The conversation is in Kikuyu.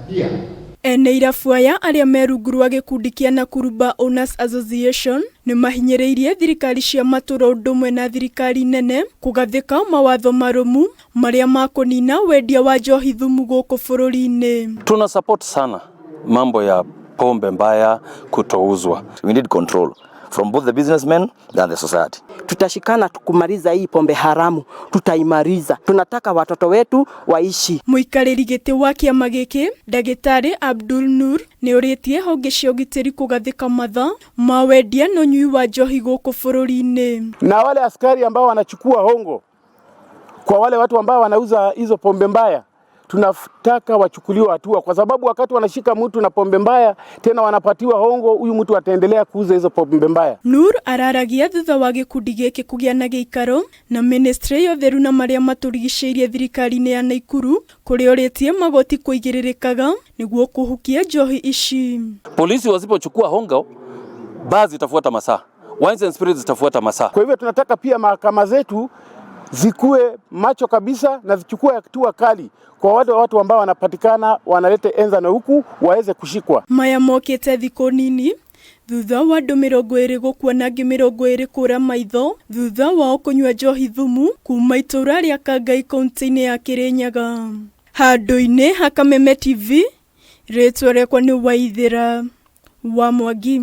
Beer. Ene irabu aya arĩa me rungu rwa gĩkundi kĩa Nakuru Bar Owners Association nĩ mahinyĩrĩirie thirikari cia matũra ũndũ ũmwe na thirikari nene kũgathĩka mawatho marũmu marĩa makũnina wendia wa njohi thumu gũkũ bũrũri-inĩ. Tuna support sana mambo ya pombe mbaya kutouzwa. We need control from both the businessmen and the society. Tutashikana kumaliza hii pombe haramu, tutaimaliza. Tunataka watoto wetu waishi. Mũikarĩri gĩtĩ wa kĩama gĩkĩ ndagĩtarĩ Abdul Nur nĩ ũrĩtie honge cia ũgitĩri kũgathĩka mathaa ma wendia na ũnyui wa njohi gũkũ bũrũri-inĩ. Na wale askari ambao wanachukua hongo kwa wale watu ambao wanauza hizo pombe mbaya, tunataka wachukuliwe hatua, kwa sababu wakati wanashika mtu na pombe mbaya tena wanapatiwa hongo, huyu mtu ataendelea kuuza hizo pombe mbaya. Nur araragia thutha wa gĩkundi gĩkĩ kũgĩa na gĩikaro na ministry ya ũtheru na marĩa matũrigicĩirie thirikari-inĩ ya Naikuru kũrĩa ũrĩtie magoti kũigĩrĩrĩkaga nĩguo kũhukia njohi ici. Polisi wasipochukua hongo, baa zitafuata masaa, wines and spirits zitafuata masaa. Kwa hivyo tunataka pia mahakama zetu zikuwe macho kabisa na zichukue hatua kali kwa wale watu ambao wanapatikana wanalete enza na huku waweze kushikwa. Maya mokĩte thikũ nini thutha wa andũ 20 gũkua na angĩ 20 kũra maitho thutha wao kũnyua njohi thumu kuma itũra rĩa Kangai kaunti-inĩ ya Kĩrĩnyaga. Handũ-inĩ ha Kameme TV, rĩtwa rĩakwa nĩ Waithĩra wa Mwangi.